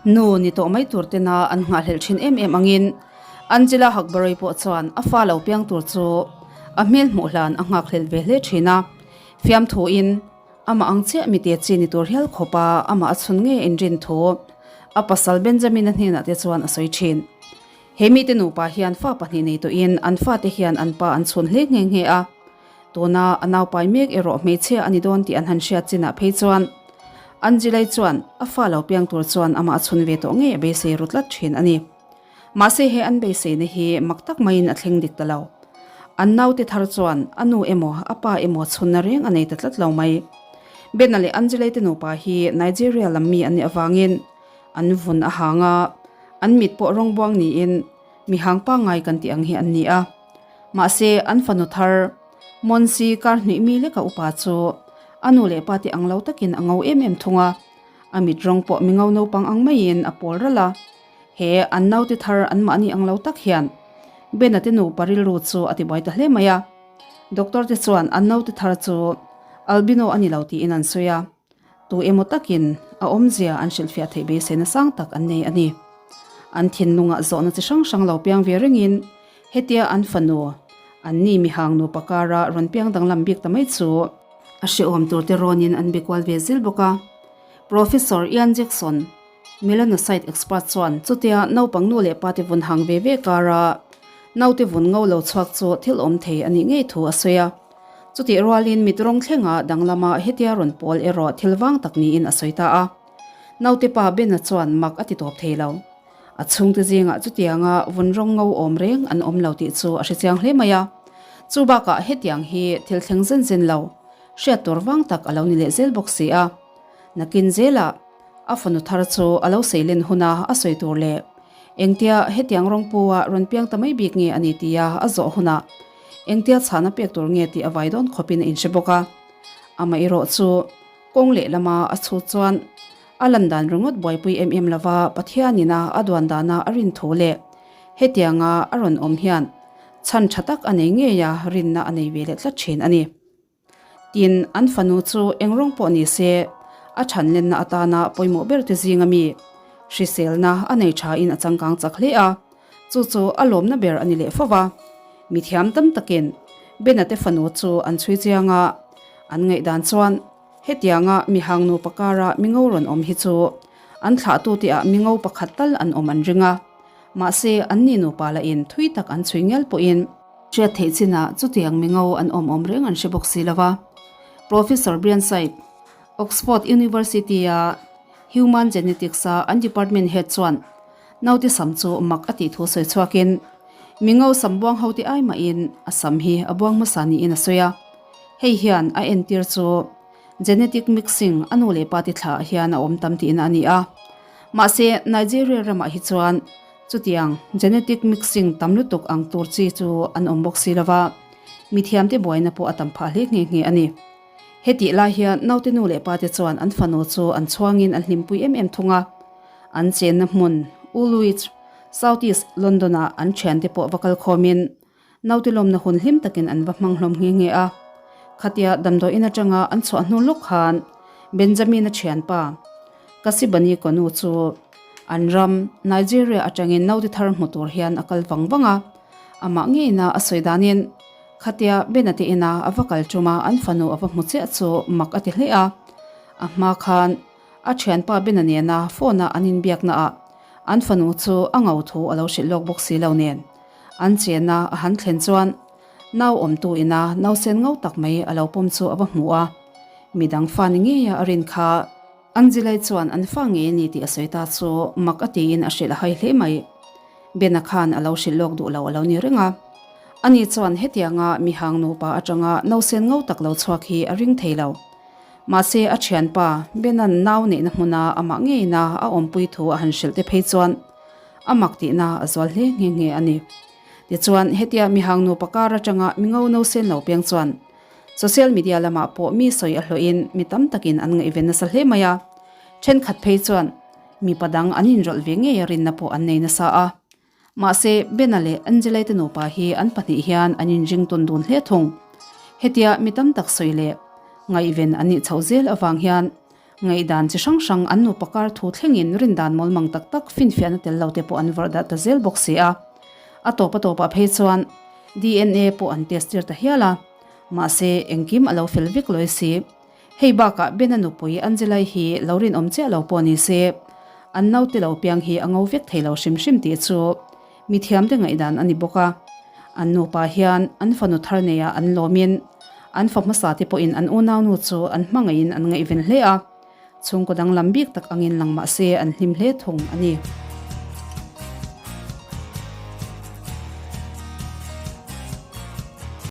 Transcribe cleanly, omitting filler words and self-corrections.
Nu ni tawh mai tur tena an nghahhlelh thin em em angin Angela Hakbaroi pawh chuan a fa lo piang tur chu a hmel hmuh hlan a nghakhlelh ve hle thin a. Fiamthuin amah ang chiah mite chi ni tur hial khawpa amah a chhun ngei a inrin thu a pasal Benjamin-a hnenah te chuan a sawi thin. He mite nupa hian fa pahnih nei tawhin an fate hian an pa an chhun hle nghe nghe a. Tuna a naupai mek erawh hmeichhia a ni dawn tih an han hriat chinah phei chuan Angelai chuan a fa lo piang tur chuan amah a chhun ve tawh ngei a beisei ru tlat thin a ni. Mahse he an beiseina hi mak tak maiin a thleng dik ta lo. An naute thar chuan a nu emaw a pa emaw chhunna reng a nei ta tlat lo mai. Bena leh Angelai te nupa hi Nigeria lam mi an nih avangin an vun a hang a, an mit pawh rawng buang niin mi hang pangngai kan tih ang hi an ni a. Mahse an fanu thar Monsi kar hnuih mi leka upa chu a nu leh pa te ang lo takin a ngo em em thung a, a mit rawng pawh mi ngo naupang ang maiin a pawl ralh a. He an naute thar anmahni ang lo tak hian Bena te nupa rilru chu a tibuai ta hle mai a. Doctor te chuan an naute thar chu albino a ni lo tiin an sawi a. Tu emaw takin a awmzia an hrilhfiah theih beiseina sang tak an nei a ni. An thinlungah zawhna chi hrang hrang lo piang ve rengin hetia an fanu, an ni mihang nupa kara rawn piang danglam bik ta mai chu a hrehawm tur te rawnin an be kual ve zil bawk a. Professor Ian Jackson, melanocyte expert chuan chutia naupang nu leh pa te vun hang ve ve kara naute vun ngo lo chhuak chu thil awm thei a nih ngei thu a sawi a. Chutih rualin mit rawng thlenga danglama hetia rawn pawl erawh thil vang tak niin a sawi ta a. Naute pa Bena chuan mak a ti tawp thei lo. A chhungte zingah chutianga vun rawng ngo awm reng an awm lo tih chu a hrechiang hle mai a. Chu bakah hetiang hi thil thleng zen zen lo, hriat tur vang tak a lo ni leh zel bawk si a. Nakin zelah a fanu thar chu a lo seilen huna a sawi tur leh engtia hetiang rawng pu a rawn piang ta mai bik nge a ni tia a zawh hunah Engtia chhana pek tur nge tih a vai dawn khawpin a inhre bawk a. Amaherawh chu kawng lehlama a chhut chuan a lan dan ringawt buaipui em em lova Pathianin a a duan dana a rin thu leh hetianga a rawn awm hian chhan tha tak a nei ngei a rinna a nei ve leh tlat thin a ni. Tin, an fanu chu eng rawng pawh ni se a than lenna atana pawimawh ber te zinga mi hriselna a nei thain a changkang chak hle a. Chu chu a lawmna ber a ni leh fo va. Mi thiam tam takin Bena te fanu chu an chhui chiang a, an ngaihdan chuan hetianga mi hang nupa kara mi ngo rawn awm hi chu an thlahtu tihah mi ngo pakhat tal an awm an ring a. Mahse, anni nupa lahin thui tak an chhui ngial pawhin hriat theih chinah chutiang mi ngo an awm awm reng an hre bawk si lo va. Professor Brian Saip, Oxford University-a Human Genetics-a an department head chuan, Naute sam chu mak a tih thu sawi chhuakin mi ngo sam buang ho te ai mahin a sam hi a buang hmasa niin a sawi a. Hei hian a entir chu genetic mixing a nu leh pa te thla ah hian a awm tam tihna a ni a. Mahse, Nigeria ramah hi chuan chutiang genetic mixing tam lutuk ang tur chi chu an awm bawk si lova, mithiamte buaina pawh a tam phah hle nghe nghe a ni. Hetih lai hian naute nu leh pa te chuan an fanu chu an chhuangin an hlimpui em em thung a. An chenna hmun Woolwich, South East London-ah an thiante pawh va kal khawmin naute lawmna hun hlim takin an va hmang hlawm nghe nghe a. Khatia damdawi in atanga an chhuah hnu lawk khan Benjamin-a thianpa Kasibani Konu chu an ram Nigeria atangin naute thar hmu tur hian a kal vang vang a. Amah ngeina a sawi danin Khatia Bena te ina a va kal ṭum a, an fanu a va hmu chiah chu mak a ti hle a. A hma khan a ṭhianpa Bena nena phone a an inbiakna ah an fanu chu a ngo thu a lo hrilh lawk bawk si lo nen. An chena a han thlen chuan nau awmtu ina nausen ngo tak mai a lo pawm chu a va hmu a. Midang fa ni ngeia a rin kha Angelai chuan an fa ngei a ni tih a sawi ta chu mak a tiin a hrilh a hai hle mai. Bena khan a lo hrilh lawk duh lo a lo ni reng a. Ani chuan hetianga mihang nupa atanga nausen ngo tak lo chhuak hi a ring thei lo. Mahse a thianpa Bena'n nau neihna hmuna amah ngeina a awmpui thu a han hrilh te phei chuan a mak tihna a zual hle nghe nghe a ni. Tichuan hetia mihang nupa kar atanga mingo nausen lo piang chuan Social media lamah pawh mi sawi a hlawhin mi tam takin an ngaihven nasa hle mai a, thenkhat phei chuan mipa dang an inrawlh ve ngei a rinna pawh an nei nasa a. Mahse, Bena leh Angela te nupa hi an pahnih hian an inring tawn dun hle thung. Hetia mi tam tak sawi leh ngaihven an nih chhoh zel avang hian ngaihdan chi hrang hrang an nupa kar thu thlengin rindan mawlmang tak tak finfiahna tel lo te pawh an vawrh darh ta zel bawk si a. A tawp a tawpah phei chuan DNA pawh an test tir ta hial a. Mahse engkim a lo fel vek lawi si. Hei bakah Bena nupui Angelai hi lo rinawm chiah lo pawh ni se, an naute lo piang hi a ngo vek thei lo hrim hrim tih chu mithiamte ngaihdan a ni bawk a. An nupa hian an fanu thar neiah an lawmin an fa hmasa te pawhin an unaunu chu an hmangaihin an ngaihven hle a, chhungkaw danglam bik tak angin lang mah se an hlim hle thung a ni.